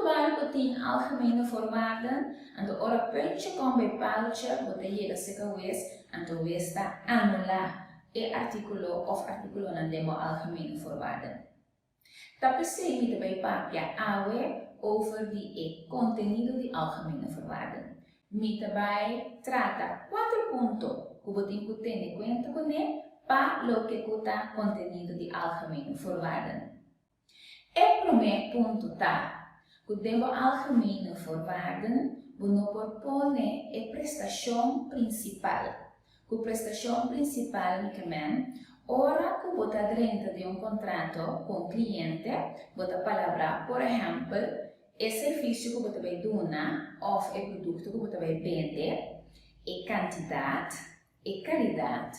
bal bo tin algemene voorwaarden, anto ora puntje kom bij paaltje bo ta yega serka hues, anto hues ta anulá e artíkulo òf artíkulonan den bo algemene voorwaarden. Ta p'esei mi ta bai papia awe over di e kontenido di algemene voorwaarden. Mi ta bai trata kuater punto ku bo tin ku tene kuenta kuné pa loke ku ta kontenido di algemene voorwaarden. E promé punto ta ku den bo algemene voorwaarden bo no por pone e prestashon prinsipal. Ku prestashon prinsipal mi ke men ora ku bo ta drenta den un kontrato ku un kliente bo ta palabrá por ehèmpel e servisio ku bo ta bai duna òf e produkto ku bo ta bai bende, e kantidat, e kalidat,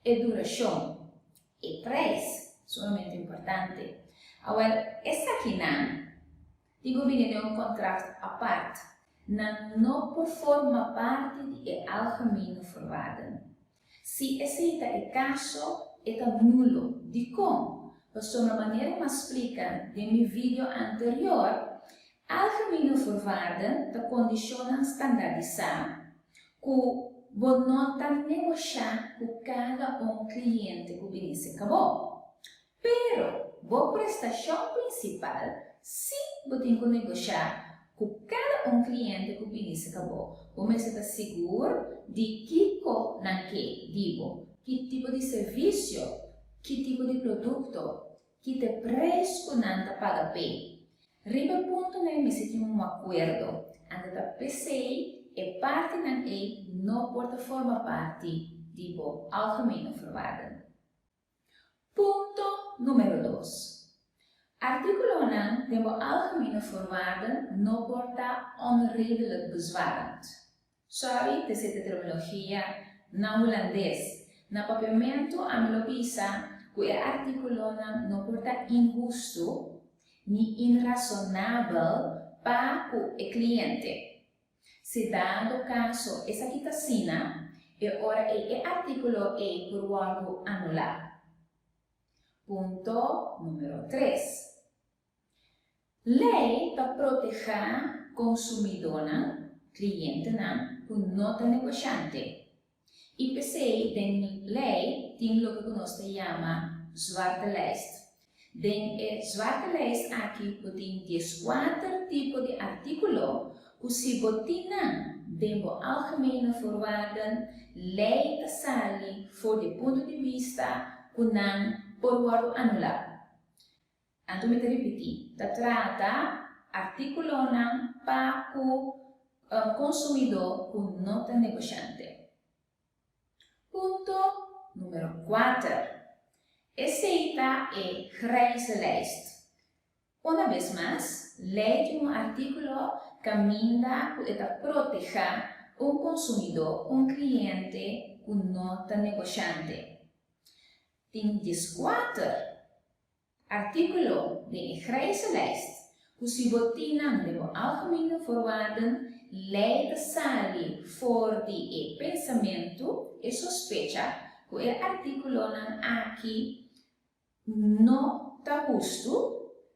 E durashon, e prijs, sumamente importante. Awel, esakinan tin ku bini den un kontrakt apart. Nan no por forma parti di e algemene voorwaarden. Si esei ta e kaso, e ta nulo. Dikon? Pasobra manera mi a splika den mi video anterior, algemene voorwaarden ta kondishonnan standardisá ku bo no ta negoshá ku kada un kliente ku bini serka bo. Pero bo prestashon prinsipal sí bo tin ku negoshá ku kada un kliente ku bini serka bo. Bo mester ta sigur di kiko nan ke di bo, ki tipo di servisio, ki tipo di produkto, ki ta e preis ku nan ta paga p'e. Riba e puntonan ei mester tin un akuerdo, anto ta p'esei e partinan ei no por ta forma parti di bo algemene voorwaarden. Punto numero dos. Artíkulonan den bo algemene voorwaarden no por ta onredelijk bezwarend. Sorry te sete terminologia na hulandes. Na papiamentu ami lo bisa ku e artíkulonan no por ta inhustu ni inrasonabel pa ku e kliente. Si dado kaso esaki ta asina, e ora ei e artíkulo ei por wòrdu anulá. Punto numero tres. Lei ta protehá konsumidónan, klientenan, ku no ta negoshante. I p'esei den lei tin loke ku nos ta yama zwarte lijst. Den e zwarte lijst aki bo tin dieskuater tipo di artíkulo ku si bo tin nan den bo algemene voorwaarden, lei ta sali for di e punto di bista ku nan por wòrdu anulá. Anto mi ta ripití, ta trata artíkulonan pa ku konsumidó ku no ta negoshante. Punto numero kuater, Esei ta e grijze lijst. Una bes mas, lei tin un artíkulo kaminda ku e ta protehá un konsumidó, un kliente ku no ta negoshante. Tin dieskuater Artíkulo den e grijze lijst ku si bo tin nan den bo algemene voorwaarden, lei ta sali for di e pensamentu, e sospecha, ku e artíkulonan aki no ta hustu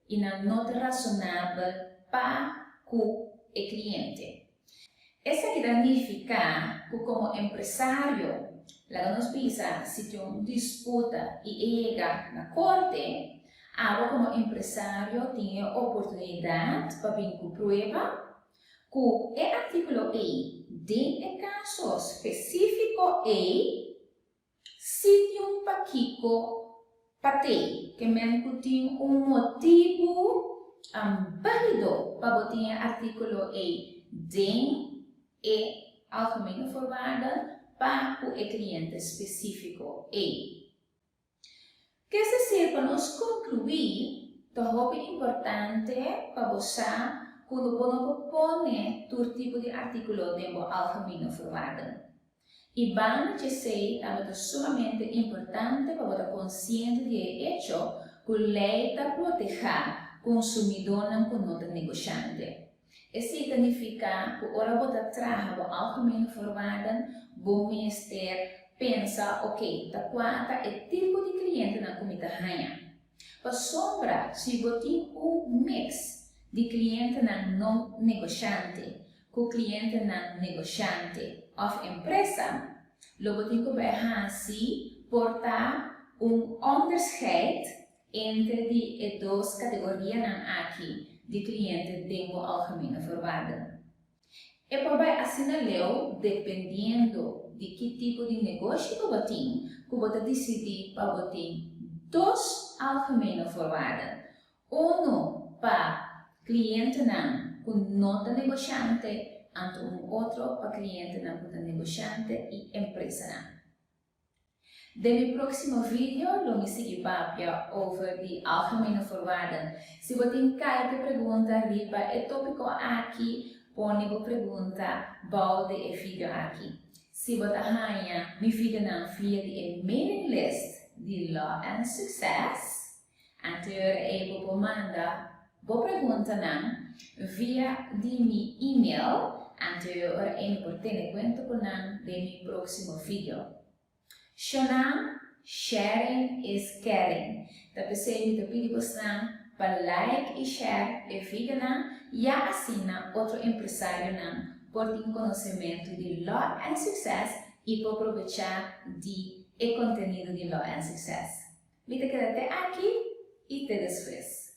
i nan no ta rasonabel pa ku e kliente. Esaki ta nifiká ku komo empresario, laga nos bisa si tin un disputa i e yega na korte, abo komo empresario tin e oportunidat pa bin ku prueba ku e artíkulo ei den e kaso spesífiko ei Si tin un pakiko pat'ei, ke men ku tin un motibu bálido pa bo tin e artíkulo ei den e algemene voorwaarden pa ku e kliente spesífiko ei. Kes desir pa nos konkluí, ta hopi importante pa bo sa ku no bo no por pone tur tipo di artíkulo den bo algemene voorwaarden. I banda djesei tambe ta sumamente importante pa bo ta konsiente di e echo ku lei ta protehá konsumidónan ku no ta negoshante. Esei ta nifiká ku ora bo ta traha bo algemene voorwaarden, bo mester pensa, oke, ta kua ta e tipo di klientenan ku mi ta haña? Pasobra si bo tin un mix. di klientenan no negoshante ku klientenan negoshante òf empresa, lo bo tin ku bai hasi por ta un onderscheid entre di e dos kategorianan aki di kliente den bo algemene voorwaarden. E por bai asina leu dependiendo di ki tipo di negoshi ku bo tin ku bo ta disidí pa bo tin dos algemene voorwaarden, unu pa klientenan ku no ta negoshante anto un otro pa klientenan ku ta negoshante i empresanan. Den mi próksimo video lo mi sigui papia over di algemene voorwaarden. Si bo tin kalke pregunta riba e tópiko aki, pone bo pregunta bou di e video aki. Si bo ta haña mi videonan via di e mailing list di Law and Success, anto e ora ei bo por manda bo preguntanan via di mi email, anto e ora ei mi por tene kuenta ku nan den mi próksimo video. Shona, Sharing is caring. Ta p'esei mi ta pidi bosnan pa like i share e videonan ya asina otro empresarionan por tin konosementu di Law and Success i por probechá di e kontenido di Law and Success. Mi ta keda te aki i te despues.